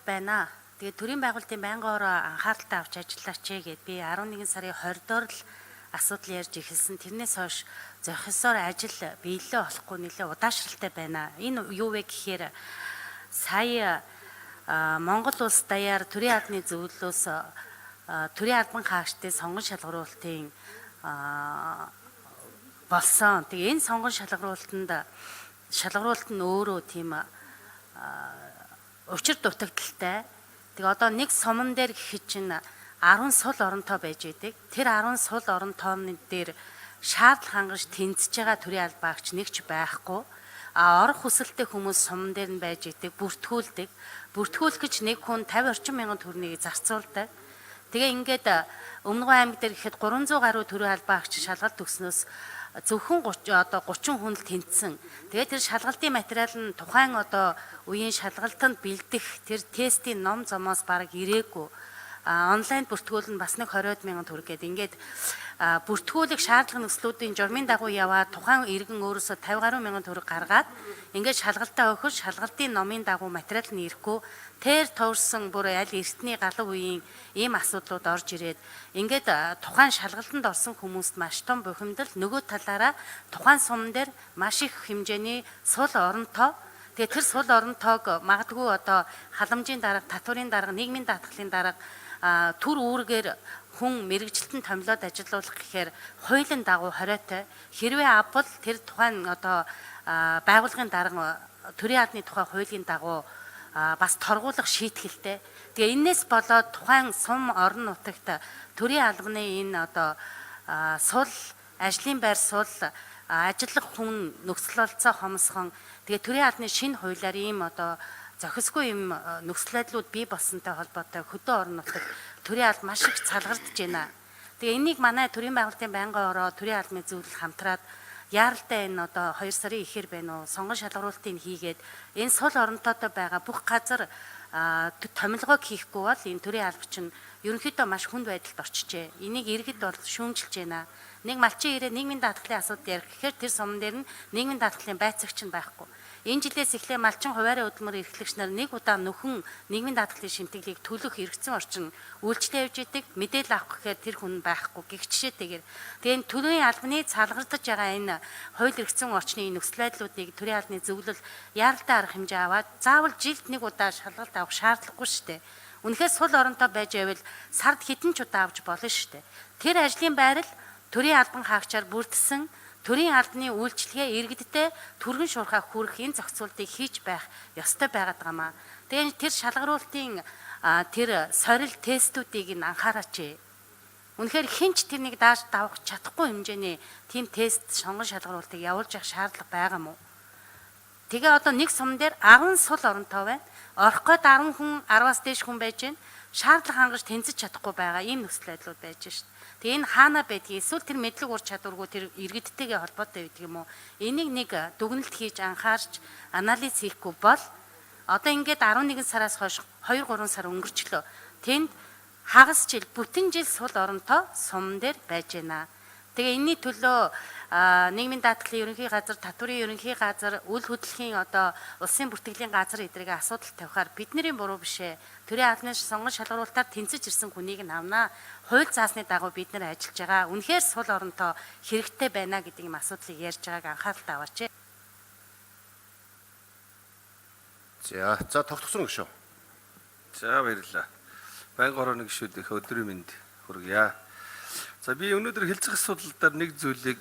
байна. Тэгээд төрийн байгуулалтын байнгын ороо анхааралтай авч ажиллаач гэд би 11 сарын 20-доор л асуудал ярьж эхэлсэн. Тэрнээс хойш зохисоор ажил биелэлээ олохгүй нэлээ удаашралтай байна. Энэ юу вэ гэхээр сая Монгол улс даяар төрийн албаны зөвлөлөөс төрийн албан хаагчдын сонгон шалгаруулалтын болсон. Тэгээ энэ сонгон шалгаруулалтанд шалгаруулалт нь өөрөө тийм учир дутагдaltaй. Тэгээ одоо нэг суман дээр гэхэд чинь 10 сул оронтой байж идэг. Тэр 10 сул оронтойн дээр шаардлага хангаж тэнцэж байгаа төрийн албаагч нэг ч байхгүй. А орох хүсэлтэй хүмүүс суман дээр нь байж идэг, бүртгүүлдэг. Бүртгүүлэх гэж нэг хүн 50 орчим мянган төгрөгийг зарцуулдаг. Тэгээ ингээд Өмнөгов аймаг дээр гэхэд 300 гаруй төрийн албаагч шалгалт өгснөөс зөвхөн 30 одоо 30 хүн л тэнцсэн. Тэгээд тэр шалгалтын материал нь тухайн одоо үеийн шалгалтанд бэлдэх тэр тестийн ном зомоос бараг ирээгүй. Онлайн бүртгүүл нь бас нэг 20 мянган төгрөг гээд ингээд бүртгүүлэх шаардлага нөхцлүүдийн журмын дагуу яваад тухайн иргэн өөрөөсөө 50 гаруй мянган төгрөг гаргаад ингээд шалгалтаа өгөхөд шалгалтын номын дагуу материал нь ирэхгүй тэр товрсон бүр аль эртний галуу үеийн ийм асуудлууд орж ирээд ингээд тухайн шалгалтанд орсон хүмүүст маш том бухимдал, нөгөө талаараа тухайн сум дээр маш их хэмжээний сул оронтоо. Тэгээ тэр сул оронтойг магадгүй одоо халамжийн дарга, татварын дарга, нийгмийн даатгалын дарга төр үүргээр хүн мэрэгжилтэн томилоод ажилуулах гэхээр хуулийн дагуу хориотой. Хэрвээ авбал тэр тухайн одоо байгууллагын дарга төрийн албаны тухай хуулийн дагуу бас торгуулах шийтгэлтэй. Тэгээ энээс болоод тухайн сум орон нутагт төрийн албаны энэ одоо сул ажлын байр сул ажиллах хүн нөхцөл болцоо хомсхон, тэгээ төрийн албаны шинэ хуулиар ийм одоо зохисгүй юм нөхцөл байдлууд бий болсонтой холбоотой хөдөө орон нутагт төрийн алба маш их цалгардж байна. Тэгээ энийг манай төрийн байгуулалтын байнгын ороо, төрийн албаны зөвлөл хамтраад яаралтай энэ одоо 2 сарын ихээр байна уу, сонгон шалгаруултыг хийгээд энэ сул оронтойтой байгаа бүх газар томилгоог хийхгүй бол энэ төрийн алба чинь ерөнхийдөө маш хүнд байдалд орчжээ. Энийг иргэд бол шүүмжилж байна. Нэг малчин ирээ нийгмийн даатгалын асуудал ярих гэхээр тэр суман дээр нь нийгмийн даатгалын байцаагч нь байхгүй. Энэ жилээс эхлээ малчин хуваарь хөдөлмөр эрхлэгч нар нэг удаа нөхөн нийгмийн даатгалын шимтгэлийг төлөх эргэцэн орчин үйлчлээ явж идэг. Мэдээлэл авах гэхээр тэр хүн байхгүй гих жишээтэйгээр. Тэгээ энэ төрийн албаны цалгардаж байгаа энэ хууль эргэцэн орчны нөхцөл байдлуудыг төрийн албаны зөвлөл яаралтай арга хэмжээ аваад заавал жилд нэг удаа шалгалт авах шаардлагагүй шүү дээ. Үнэхээр сул оронтой байж байвал сард хэдэн ч удаа авч болно шүү дээ. Тэр ажлын байрал төрийн албан хаагчаар бүрдсэн төрийн албаны үйлчилгээ иргэдтэй түргэн шуурхай хүрэх энэ зохицуултыг хийж байх ёстой байгаад байгаа маа. Тэгээ тэр шалгаруултын тэр сорил тестүүдийг нь анхаараач. Үнэхээр хэн ч тэрнийг дааж давах чадахгүй хэмжээний тийм тест сонгон шалгаруултыг явуулж явах шаардлага байгаа мó? Тэгээ одоо нэг сум дээр 10 сул оронтой байна. Орох гээд 10 хүн, 10-аас дээш хүн байж байна. Шаардлага хангаж тэнцэж чадахгүй байгаа ийм нөхцөл байдлууд байж шít. Тэгээ энэ хаана байдгийг, эсвэл тэр мэдлэг ур чадваргүй тэр иргэдтэйгээ холбоотой байдаг юм уу? Энийг нэг дүгнэлт хийж анхаарч анализ хийхгүй бол одоо ингээд 11 сараас хойш 2 3 сар өнгөрчлөө. Тэнд хагас жил, бүтэн жил сул оронтой сум дээр байж байна. Тэгээ энэний төлөө нийгмийн даатгалын ерөнхий газар, татварын ерөнхий газар, үл хөдлөхийн одоо улсын бүртгэлийн газар эдрийг асуудал тавихаар бидний буруу биш ээ. Төрийн албаны сонгон шалгаруулалтаар тэнцэж ирсэн хүнийг нь авнаа. Хууль заасны дагуу бид нар ажиллаж байгаа. Үнэхээр сул оронтой хэрэгтэй байна гэдэг юм асуудлыг ярьж байгааг анхааралтай аваач. За, за тогтгосон гişүү. За, баярлалаа. Байнгын хорооны гишүүд их өдрийн мэнд хүргье. За, би өнөөдөр хэлцэх асуудал дээр нэг зүйлийг